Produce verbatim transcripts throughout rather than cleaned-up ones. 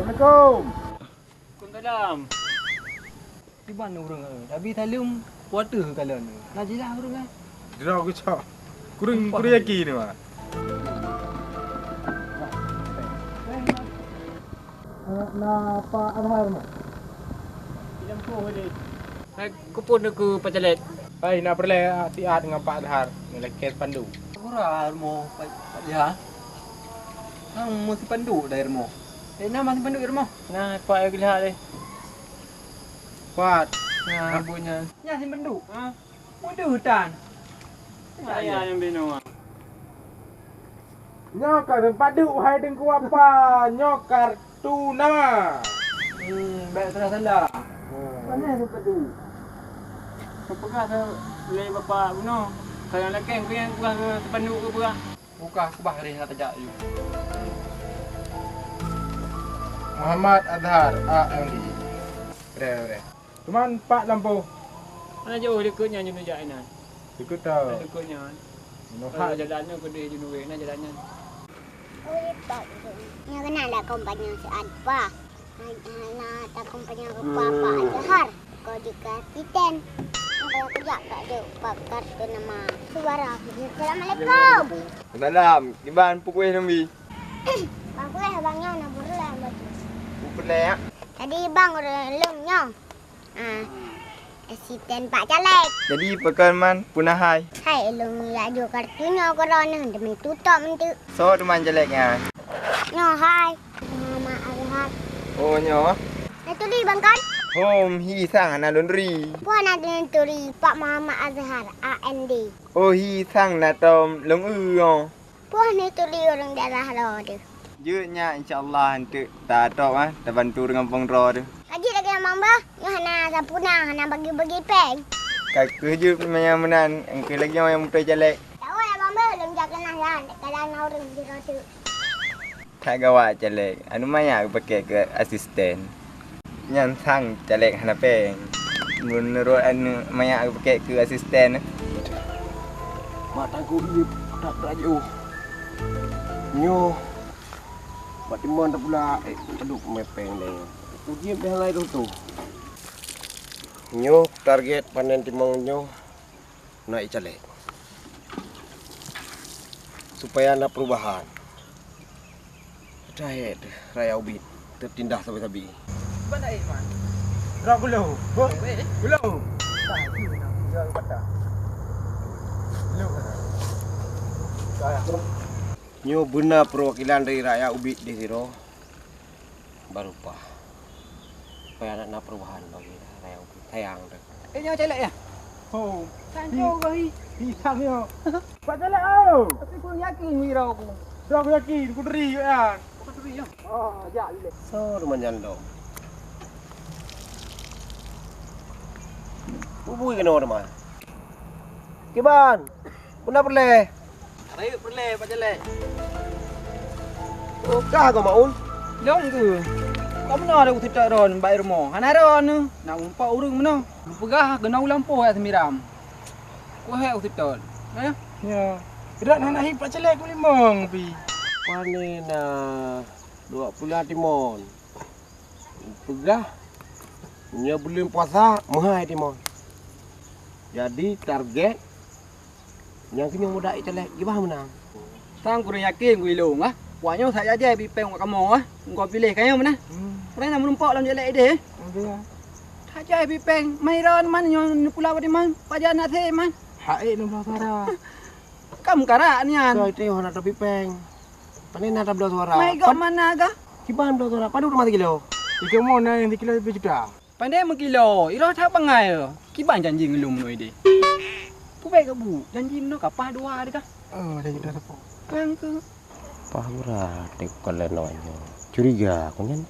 Assalamualaikum. Waalaikumsalam. Kiban ureueng, eh, tapi saleuem kuateuh kalon. Na jilah ureueng, eh. Droe geucok. Kureueng, kureueng yakin ni, Mak. Na Pak Anwar, Mak. Hai, keupeue neuk keu Pak Caleg? Hai, na peureulèe siat ngon Pak Adhar, ngon lakèe spanduk. Gura rumoh Pak, Pak Adhar. Hang meusispanduk dari rumoh. Eh, na meusispanduk di rumoh? Na, Pak, ya, geulihat deh. Pat. Na, ibu nyan. Nyan sispanduk. Ha? Waduh, tan. Ayah yang binoe. Nyoe ka seupaduk, hai Teungku Apa, nyoe kartu na. Hmm, bèk salah-salah. Hmm. Pane seupaduk? Peugah lé bapak bunoe, ka nyang lakèe, peugah seupaduk keu peugah. Buka kubah rih na tajak yue. Muhammad Azhar, A M D. Reh, reh. Cuman Pak lampôh. Hana jeuet dikeue nyan, jeuet jak inan. Dikeue tau. Dikeue nyan. Meunohat. Kalau jalan nyoe keudeh jeuet na jalan nyan. Oi, Pak. Nyoe keunan dak kompanya si Adpa. Hana takompanya rupa Pak Azhar. Kau jeuet keu asisten. Apa yang kujak Pak jeuet Pak kartu nama suara. Assalamualaikum. Salam. Kiban pukul Nabi. Bang kueh abang nyan na burung lah batu. Pukul ya. Tadi bang ureueng lôn nyoe. Ah, asisten Pak Caleg. Jadi, pakon man peue na hai? Hai, lôn jak jok kartu nyoe keu droeneuh demi tutok meunteuek. Soe teuma caleg nyan? Nyoe hai, Muhammad Azhar. Oh, nyoe. Na turi bang kan? Hom, hi sang hana lôn turi. Peue na lôn turi, Pak Muhammad Azhar, A N D. Oh, hi sang na tom lôn eu nyoe. Peue neuturi ureueng daerah droe teuh? Jeuet nyak, insya Allah, eunteuk tatop, ah, tabantu deungon gampông droe teuh. Ka jeuet lagèe abang beuh, nyoe hana sampurna, hana bagi-bagi péng. Ka keuh jeuet meunyo meunan, eungkeuh lagèe nyoe nyang beutôi caleg. Tawoe abang beuh, lôn jak keunoe nyan, kadang na ureueng sidroe teuk. That gawat caleg, anu manyak geupakèk keu asisten. Nyan sang caleg hana péng. Meunurot anu manyak geupakèk keu asisten. Mak tangkôk ié that jiôh. Nyoe bak timon tapula, eh, taduek mé péng deh. Ujieb deh lai tu. Nyoe target panen timon nyoe. Naik caleg. Supaya na perubahan. Terakhir, raya ubit tertindas sabe-sabe. Ban naik, Man. Rok gulu. Weh. Gulu. Nyoe beuna perwakilan dari rakyat ubit di siro. Baru pah. Supaya na, na perubahan bagi raya ubit. Sayang tu. Eh, nyoe caleg ya? Oh. Sanjo kau hi. Hi sang nyoe. Pak caleg au. Tapi aku yakin wira aku. Dah aku yakin, aku teri kan. Aku teri ya. Oh, jak dulu. So, rumah jandong. Bubui kena rumah. Kiban. Peue na peureulèe? Rayeuk peureulèe, Pak Caleg. Oh, kah kau Maun? Lôn keuh. Kau meunoe ada uteutôt droen bak rumoh. Hana droeneuh. Nak meurumpok ureueng meunoe. Geupeugah keunoe u lampôh jak seumiram. Keuhai uteutôt. Eh? Ya. Irat hana hi Pak Caleg kulimong pi. Pane na dua pula timon. Peugah, nyoe buleuen puasa, meuhai timon. Jadi, target nyang keunoe muda italek jibah meunang. Sang kureueng yakin ku ilong, ah. Wak nyoe sak jajai bipeng wak kamoe, ah. Engkau piléh kayém meunan. Hmm. Kurang na meurumpok lam jalek idéh, eh. Ada. Sak jai bipeng, mairon man nyoe neupula bak diman, pajan nasé man. Hai, nyoe suara. Kam karak nian. Soe itu hana tapi peng. Pane na tabloe suara. Mai gok mana gah? Kiban bloe suara. Padum rumah sikilo. Tiga mon na yang sikilo lebih juta. Pandai meukilo, iroh that bangai. Kiban janji ngeulom noi deh. Pubai ka bu, janji meunoe kapah dua deh kah? Oh, ada juta sepuluh. Kang ke. Pah gura tek kalen nyoe. Curiga aku nyan.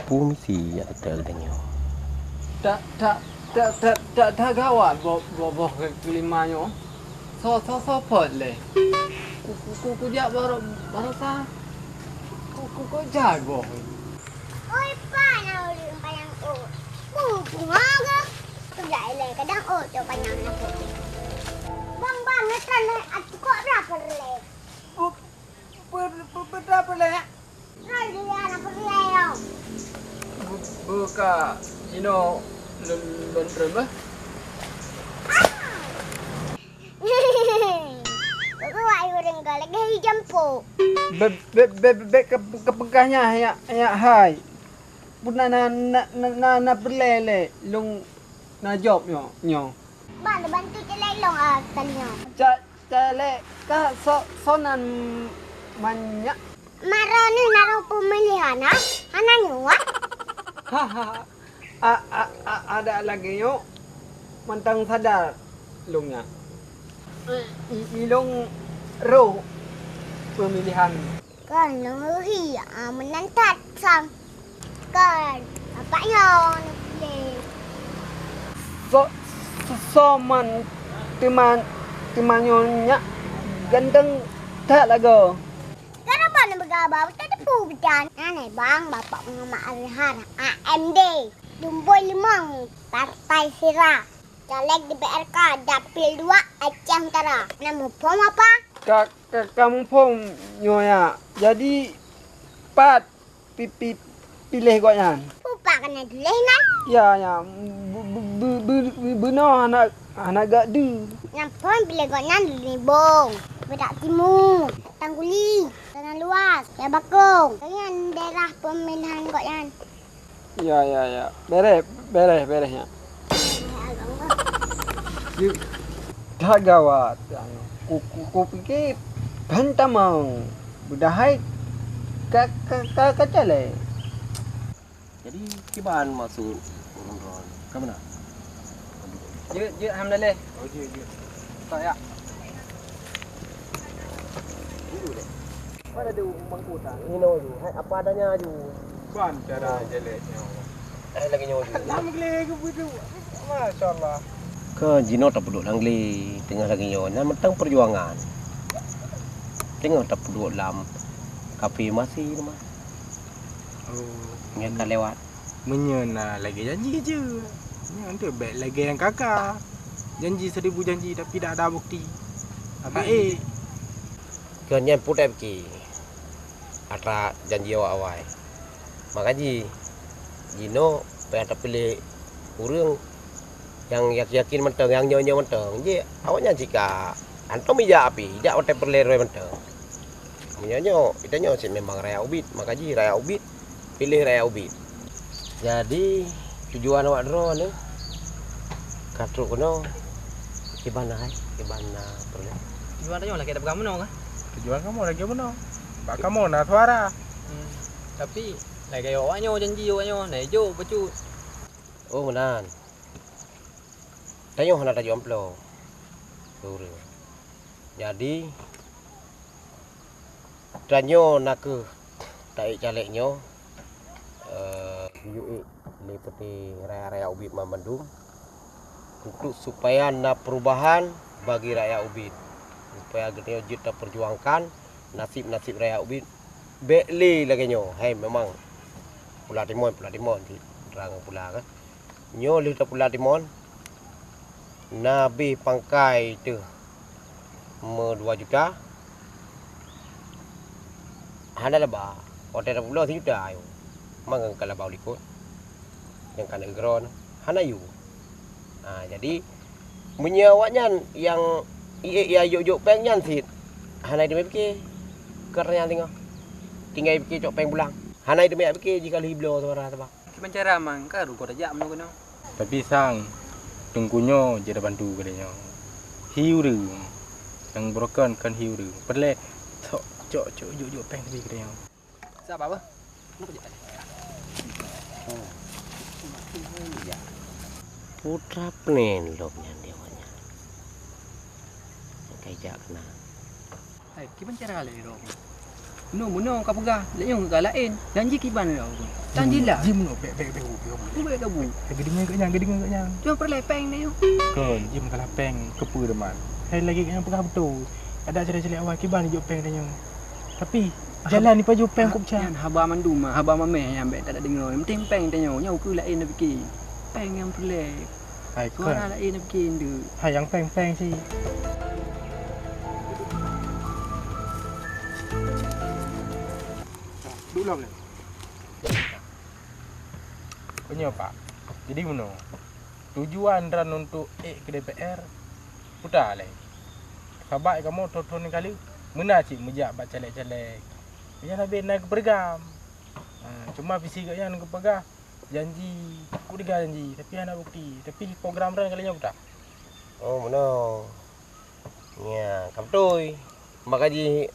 Peue misi jak teutel tanyoe? Tak, tak, tak, tak, tak, tak gawat boh, boh, boh kelima nyoe. So, so, so pot leh. Ku, ku, ku, ku jak baru, baru sa. Ku, ku, ku jago. Oi, pa na ulih payang o. Ku, ku ngaga. Ku jak ilai kadang o, cok payang na putih. Bang, bang, ngetan leh, aku kok berapa leh? Pe-, pe-, pe-, pe-, apa leh? Hai, dia anak putih ayo. Buka inoe lôn, lôn treun beh. Buku wak ureueng ka lagèe jampo. Bèk, bèk, bèk, bèk ke, ke peugah nyan, nyak, nyak hai. Peue na, na, na, na, na, na peureulèe lé lôn na jaweueb nyoe, nyoe. Ban bantu célék lôn, ah, tadi nyoe. Ca-, célék ka so-, sonan manyak. Maro ni na roh peumilihan, ha? Hana nyoe, ha? Ha, ha, ha. A, a, a, adak lagèe nyoe mantong sadar lôn nyan. I, i lôn roh peumilihan. Kon lôn reuhi, a, meunan that sang. Kon, bapak nyoe neupiléh. So, so, soman teuma, teuma nyoe nyak ganteng that lagoe. Karena ban beugaba, beuteupeue beujan. Nyan bang, bapak Muhammad Azhar, A M D, Lumbôi Limong, Partai Sira, caleg di P R K, Dapil dua, Aceh Utara. Na muphom apa? Ka, ka, ka muphom nyoe ya. Jadi, pat pi, pi, piléh gobnyan? Peue pat keuneuk tuléh nyan? Ya, ya. Bu, bu, bu, bu, bu, bunoe hana, hana gak deuh. Nyan phon piléh gobnyan di Libong, Badak Timu, Tangguli, Tanah Luas, Raya Bakong. Nyan daerah pemilihan gobnyan. Ya, ya, ya. Bereh, bereh, bereh, ya. That gawat. Ku, ku, kupike phantamong beudahai ka, ka, ka, ka calek. Jadi, kiban maksud ureueng droe? Ka meunan? Jeuet, jeuet, alhamdulillah. Oh, jeuet, jeuet. Tak, ya. Dulu deh. Mana ada mangkutan? Ini dulu. Hai, apa adanya aju. Ban cara jelek nyawa. Hai, lagi nyawa dulu. Enam kali ke begitu. Masya Allah. Ke jinoe tapeuduek lam glé teungoh lagèe nyoe, nyan mantong peujuangan. Teungoh tapeuduek lam kafé masih teuma. Oh, nyan ka lewat. Meunyoe na lagèe janji jeuet. Nyan tu bèk lagèe nyang ka-ka. Janji seribu janji tapi tak ada bukti. Habis eh. Keu nyan putée pike atra janji awai-awai. Maka jih, jinoe payah tapiléh ureuëng nyang yakin-yakin mantong, nyang nyoe-nyoe mantong. Jih awaknyan cit ka hantom ijak api, ijak watée peureulée roh mantong. Meunyoe nyoe, geutanyoe cit memang rakyat ubit, maka jih rakyat ubit. Piléh raya ubit. Jadi, tujuan awak droe nyoe ka trok keunoe kiban hai, kiban na peureulée. Tujuan tanyoe lagée tapeugah meunoe kah? Tujuan kamoe lagée meunoe. Bak kamoe na suara. Hmm. Tapi lagée awak nyoe janji awak nyoe, na ijok bacut. Oh, meunan. Tanyoe hana tajok amplop. Jadi, tanyoe na kheueh taék caleg nyoe, eh, geuyue ék lé peuté raya-raya ubit banmandum untuk supaya na perubahan bagi rakyat ubit, supaya geutanyoe jeuet tapeujuangkan nasib-nasib rakyat ubit. Bék lé lagée nyoe, hai memang pula timon, pula timon, di rang pula kan. Nyoe lheueh tapula timon, na beh pangkai teuh meudua juta, hana laba. Watée tapula sijuta ayue, mangat ka laba u likot. Nyang ka neuk keudroe hana yue. Ha, jadi, meunyoe awaknyan nyang iék ya jok-jok péng nyan cit, hana teumé pike. Keu nyan singoh, tinggai pike cok péng pulang. Hana teumé pike jika lheueh bloe suara sabab. Kiban cara mang ka rugoe tajak meunoe keunoe. Tapi sang, teungku nyoe jeuet bantu keu tanyoe. Hi ureuëng, nyang broken kon hi ureuëng. Peureulée cok, cok, cok, jok, jok péng teubi keu tanyoe. Saba bah. Putra penen lom nyan di awaknyan. Nyang ka ijak keunan. Hai, kiban cara lé droe? Nyoe meunoe ka peugah, lé nyoe ka laén. Janji kiban lé droe? Janji lah. Jim nyoe, bék, bék, bék, bék, bék. Bék, bék, bék. Hai, geudeungoe geuh nyan, geudeungoe geuh nyan. Nyoe peureulée péng nyoe. Kon, jim kalah péng, keupeue teuma. Hai, lagée nyang peugah beutôi. Adak cara-cara awai kiban jok péng tanyoe. Tapi, jalan ni pajoh péng kop ca. Nyan haba mandum, haba mameh nyang bék tadeungoe. Yang penting péng tanyoe, nyoe keuh laén tapike. Péng nyang peureulée. Hai, suara laén pike ndeuk. Hai, nyang péng-péng cit. Duek lom lé. Meunyoe Pak, jadi meunoe, tujuan droen untuk ék keu D P R, peue lé? Sabab kamoe thon-thon kali meunan cit meujak bak caleg-caleg. Nyan habéh na geupeureugram. Ha, cuma visi geuh nyan geupeugah janji, peue janji, tapi hana bukti. Tapi program droen kali nyoe peue? Oh, meunoe. Nya, ka beutôi. Maka jih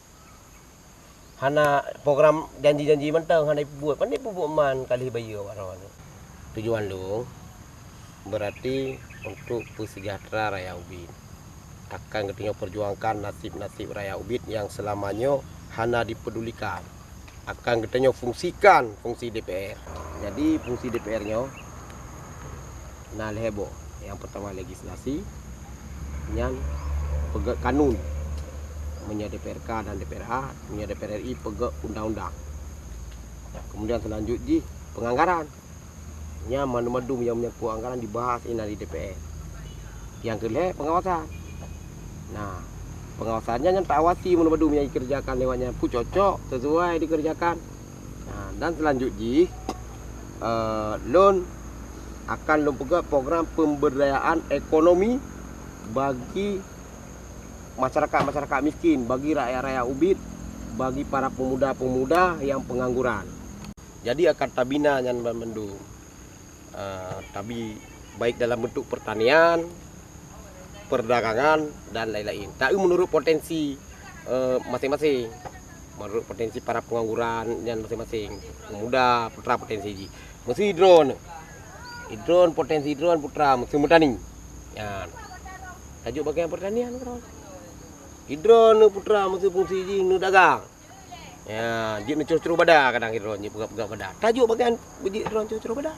hana program janji-janji mantong hana jipeubuet. Pandai peubuet man ka lheueh bayeue awak droe nyoe. Tujuan lôn berarti untuk peusejahtera rakyat ubit. Akan geutanyoe perjuangkan nasib-nasib rakyat ubit nyang seulama nyoe hana dipedulikan. Akan geutanyoe fungsikan fungsi D P R. Jadi fungsi D P R nyoe na lhèe boh. Nyang peurtama legislasi, nyan peugöt kanun. Meunyoe D P R K dan D P R A, meunyoe D P R R I peugöt undang-undang. Kemudian selanjut jih penganggaran. Nyan mandum-mandum nyang menyangkut anggaran dibahas inan di D P R. Nyang keulhèe pengawasan. Nah, pengawasan nyan, nyan taawasi mandum-mandum nyang dikerjakan lewat nyan peue cocok, sesuai dikerjakan. Nah, dan selanjut jih, eh, lôn akan lôn peugöt program pemberdayaan ekonomi bagi masyarakat-masyarakat miskin, bagi rakyat-rakyat ubit, bagi para pemuda-pemuda nyang pengangguran. Jadi akan tabina nyan banmandum. Ah, tabi baik dalam bentuk pertanian, perdagangan dan lain-lain. Taeu menurut potensi, eh, masing-masing. Menurut potensi para pengangguran nyan masing-masing. Pemuda, putra potensi jih. Meusi droen. Droen potensi droen putra meusi meutani. Nyan. Tajok bagian pertanian droen. Droen putra meusi fungsi jih neudagang. Ya, jeuet neucroh-croh bada kadang droen, jeuet peugah-peugah bada. Tajok bagian jeuet droen croh-croh bada.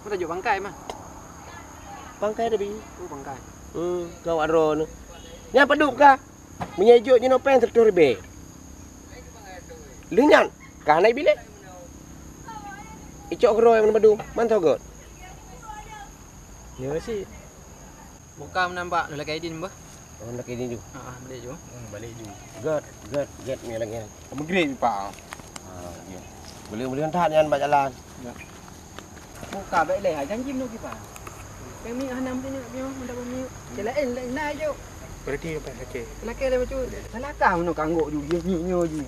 Mana tajok bangkai mah? Bangkai tadi. Oh, bangkai. Hmm, kau droen. Nyan padub ka? Meunyoe ijok jinoe péng seratus ribèe. Lheueh nyan, ka hana ibilih. Icok keudroe ngon badu, man soe göt? Nyoe cit. Buka meunan bak, lakèe idin bah. Oh, lakèe idin ju. Ha, balek ju. Hmm, balek ju. Göt, göt, göt, nyoe lagèe nyan. Meugrek, Pak. Ha, ya. Boleh, boleh hantar nyan bak jalan. Ya. Buka bèk lé, janji meunoe kiban. Pèng minyeuk hana meutinyeuk nyoe, meudapat minyeuk. Cek laén, laén na jok. Berarti apa sakit? Lakèe lé bacut. Salakah meunoe kanggok ju, ye nyi nyoe ju.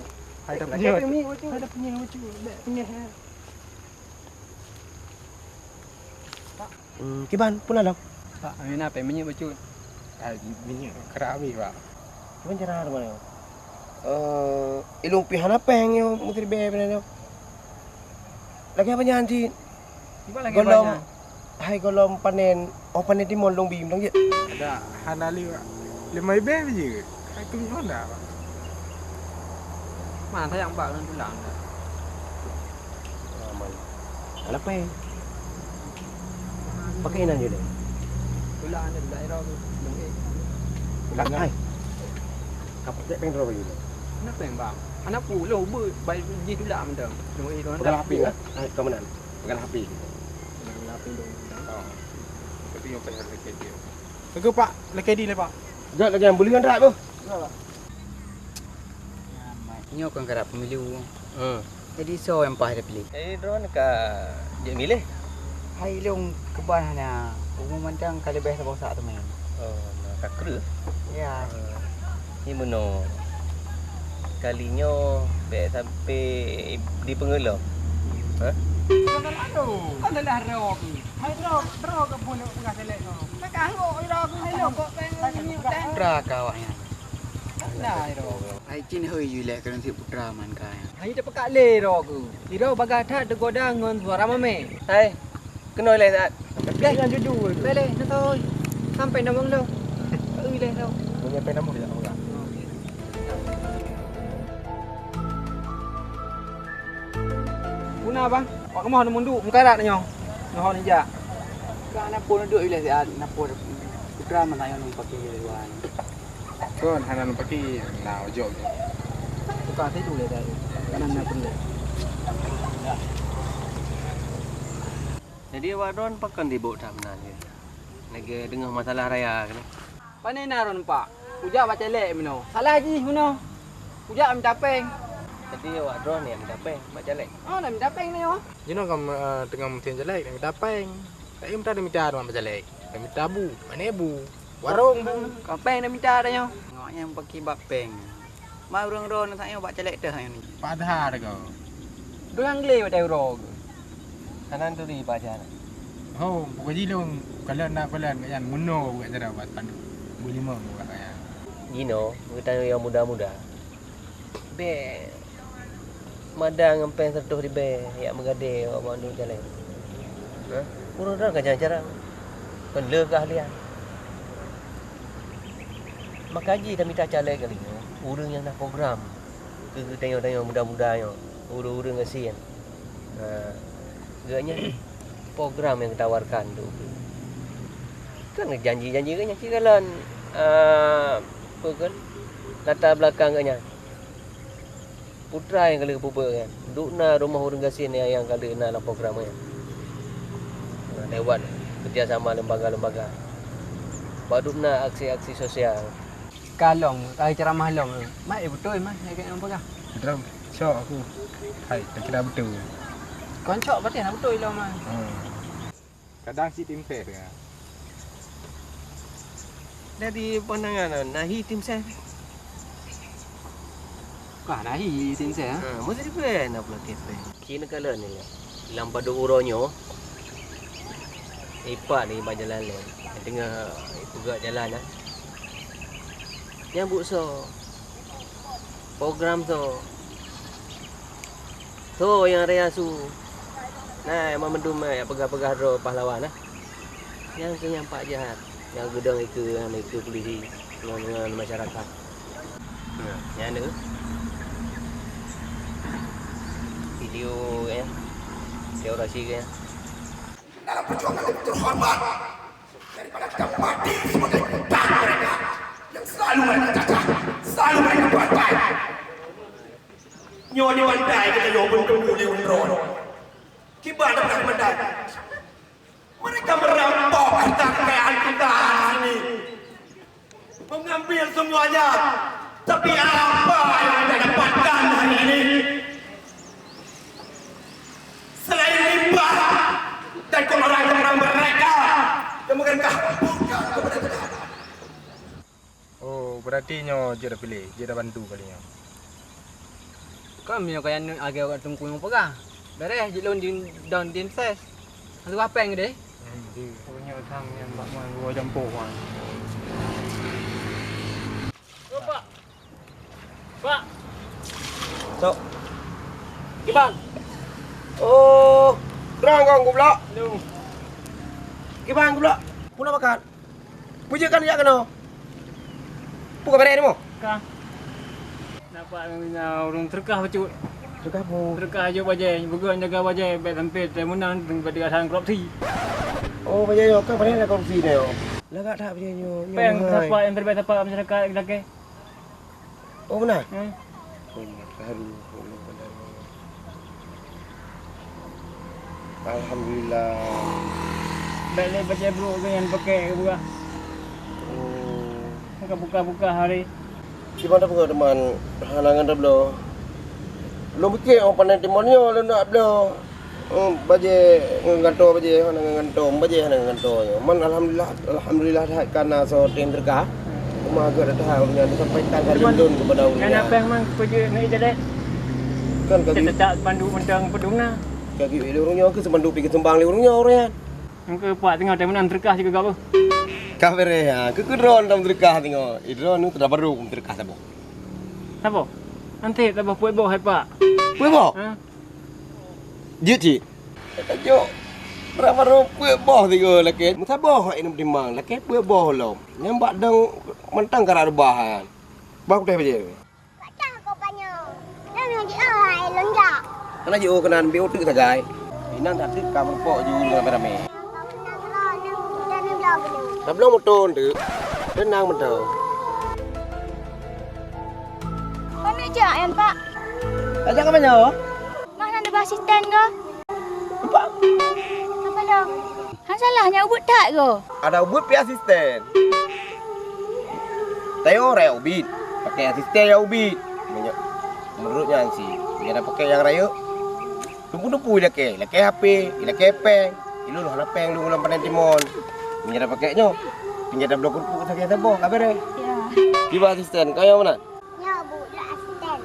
Hai, lakèe pèng minyeuk bacut. Ada punya bacut. Bèk punya. Hmm, kiban, pun ada. Pak, amina pèng minyeuk bacut. Ah, minyeuk kerak habis, Pak. Kiban cara mana? Eh, ilung pih hana pèng nyoe, meuteubèe beunan nyoe. Lagèe apa nyan cit? Kiban lagèe apa nyan? Hai gohlom panen, oh panen timon lông bim dong jeuet. Ada hana lé, Pak. Lima ribèe biji. Aku nyoe hana, Pak. Mana sayang bak ngon tulang dah. Aman. Hana pèng. Pakai inan je deh. Tulang ada dah ira tu. Tulang hai. Kau pakai pèng terus bagi. Hana pèng bang. Hana pu lo bu bai ji tulang mantong. Nunggu itu. Pegang H P lah. Hai kau mana? Pegang H P. Pegang H P dong. Oh. Tapi yang pasal lagi dia. Kau Pak, lagi dia Pak. Jat lagi yang beli kan tak tu? Nyoe kon karab pemilu. Hmm. Jadi soe nyang paih tapiléh? Jadi droen ka jeuet miléh? Hai lôn keubah na. Umu mantong ka leubeh saboh sak teumé. Oh, na ka kreueh? Ya. Hmm. Ni meunoe. Kali nyoe bèk sampai dipeungeulom. Ha? Kan dah droe. Hai droe, droe ke pun peugah selek kau. Nak kanggo droe ke hai lôn. Kok pèng minyeuk teh. Droe ka awak nyan. Nah, droe. Hai cin hôi yue lé keuneuk sit putra man kaya. Hai teupeukak lé droe keu. Droe bagah that teugoda ngon suara mamé. Hai, keunoe lé that. Dah nyan jujur. Lé lé, na toi. Sampai na bang lo. Ui lé lo. Meunyo pai na bang lo. Guna bang. Wak keumoh na munduk, mukarat nyoh. Nyoh ni jak. Ka na pun duduk ilé siat, na pun putra mana yang numpak di luar. Kon hana lôn pake, na ojok je. Tukang situ lé tadi. Kanan na pun lé. Jadi awak droen pakon sibok that meunan je. Lagèe deungoh masalah raya keunoe. Pane na droen Pak? Kujak bak caleg meunoe. Salah jih meunoe. Kujak minta pèng. Jadi awak droeneuh mita péng bak caleg? Oh, na mita péng nyoe. Jinoe ka, eh, teungoh musim caleg, na mita péng. Tapi mita, na mita droe bak caleg. Na mita bu, mane bu? Warong bu. Ka péng na mita dah nyoe. Ngok nyang pakai bak péng. Ma ureueng droe na saat nyoe bak caleg teuh nyoe. Padahai ko. Dua glé watèe uroe. Kanan turi pajan. Ho, bukan jilong. Kalau nak pelan kat yan, meunoe bukan cara buat panduk. Boleh mau bukan kaya. Jinoe, geutanyoe nyang muda-muda. Bèk mada ngon péng seratus ribèe jak meugadée bak bandum caleg. Hah? Ureueng droe ka jarang-jarang. Kon le keahlian. Maka jih tamita caleg kali nyoe, ureueng nyang na program. Keu geutanyoe-tanyoe muda-muda nyoe, ureueng-ureueng gasien. Ha, geuh nyan program nyang geutawarkan tu. Kan janji-janji geuh nyan cit kalon, ah, peue kan, latar belakang geuh nyan. Putra nyang ka lheueh peubuet nyan, duek na rumoh ureueng gasien nyang, nyang ka lheueh na lam program nyan. Lewat kerjasama lembaga-lembaga. Ba duek na aksi-aksi sosial. Ka lom, ka ceramah lom. Mat, eh, beutôi, Mat, nyang keuneuk peugah. Beutôi, syok aku. Hai, tak kira beutôi. Kon syok, berarti hana beutôi lom, Mat. Hmm. Kadang cit tim ses, ya. Dari pandangan, nah, hi tim ses. Kah, nah, hi tim ses, ha? Ha, mesti dipeue, nak pula kepeng. Kheun kalon ni, lam padub uroe nyoe, ipak ni bak jalan laén. Teungoh ipeugah jalan, ah. Nyang buet soe? Program soe? Soe nyang raya su? Nah, mandum nyang peugah-peugah droe pahlawan, ah. Nyang keu nyang pak jahat, nyang geudong ikeue, ngon ikeue polisi, ngon, ngon masyarakat. Nah, nyan tu. Video, ya. Video orasi, ya. Dalam perjuangan lebih terhormat daripada kita mati sebagai budak mereka yang selalu mereka cacah, selalu mereka bantai. Nyoe dibantai kita nyoe pun kembali ulôn. Kiban dah bantai. Mereka merampok harta kekayaan kita hari ini. Mengambil semuanya. Tapi apa yang kita dapatkan hari ini? Selain limbah dan kotoran-kotoran mereka yang mereka hamburkan kepada kita. Oh, berarti nyoe jeuet piléh, jeuet bantu kali nyoe. Kon meunyoe kaya lagèe awak teungku nyang peugah. Beureh jeuet lôn di, don tim ses. Hana péng deh. Hmm, di. Oh, nyoe sang nyang bak man gua jampoh wan. Oh, Pak. Pak. Sok. Kiban. Oh, trang kong goblok. Lu. Kiban goblok. Pula bakat. Peujeuet kan jak keunoe. Peue ka beureh nyoe? Ka. Nampak na ureueng teureukah bacut. Teureukah peue? Teureukah jok bajèe, beugöt jaga bajèe, bèk sampai teumeunang, bèk teugasan korupsi. Oh, bajèe nyoe, kan pandai na korupsi nyoe. Lagak that bajèe nyoe, nyoe. Péng mahai. Sapat nyang teuleubèh sapat masyarakat lakèe. Oh, beuna? Hmm. Oh, terharu. Alhamdulillah. Bèk lé bajèe brôk keu nyan pakèk keu buah. Oh. Buka-buka hari. Kiban tapeugah teuma hana ngon tabloe. Lôn piké oh pandai timon nyoe lôn nak bloe. Oh, bajèe ngon gantoe bajèe, hana ngon gantoe, bajèe hana ngon gantoe nyoe. Man alhamdulillah, alhamdulillah that ka na soe tem teureukah. Teuma geutanyoe nyan disampaikan ka lôn kepada ureueng nyan. Nyan apa memang peujeuet ngon ijazah? Kan ka tetap bandu mantong peudum na. Ka geuyue lé ureueng nyoe keu seubandu pih geuseumbang lé ureueng nyoe ureueng nyan. Engkau pak tengah teumeunan teureukah sigoe gabeuh. Ka beureh ha, keu keu droe tam teureukah tengok. I droe nu teudah baru teureukah saboh. Saboh? Nanti saboh puet boh hai pak. Puet boh? Ha? Jeuet cit. Tajok. Berapa rupiah boh tiga lakèe? Meusaboh hak inong timang, lakèe peuet boh lom. Nyang bak dong mantong karap reubah nyan. Bah kutéh bajèe. Patah kok panyang. Nyang jiôh hai lôn jak. Kana jiôh keunan bi uteuk sagai. Inong tateuk ka meureumpok ju ramé-ramé. Tabloe moto teuk. Teunang mantong. Kon jak nyan, Pak? Tajak ka manyang? Mah nan neuba asisten ka? Nampak? Apa dah? Han salah nyan ubit that ka? Ada ubit pi asisten. Tayo raya ubit. Pakai asisten ya ubit. Meunyoe Meunurot nyan si, meunyoe na pakèk nyang rayeuk, tumpu-tumpu ilakèe, ilakèe H P, ilakèe pèng, ilôn hana pèng lôn lam pandai timon. Meunyoe na pakèk nyoe, tinggai tabloe keurupuk sagai saboh, ka beureh. Ya. Kiban asisten, kau nyang mana? Nyoe, Bu, lôn asisten.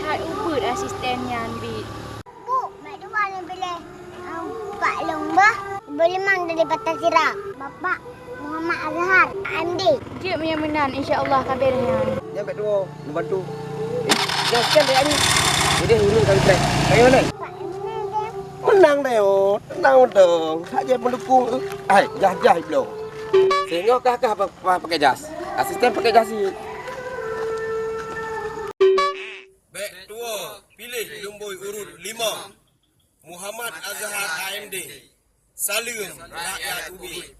That ubit asisten nyan, Bik. Bu, mak dua ni bileh, um, pak lôn bah. Beulimang dari Patasira. Bapak Muhammad Azhar, A M D. Jeuet meunyoe meunan, insya Allah ka beureh nyan. Nyan bèk tuwoe, neubantu. Eh, nyoe sekian dari Ani. Jadi, ureueng kami try. Kayo, Neng. Pak, ini dia. Menang deh, oh. Tenang dong. Saja pendukung. Hai, jah-jah belum. Sehingga kah-kah pa-, pa-, pakai jas. Asisten pakai jas ni. Bèk tuwoe, piléh lumbôi urut lima. Muhammad Azhar A M D. Saleuem rakyat ubit.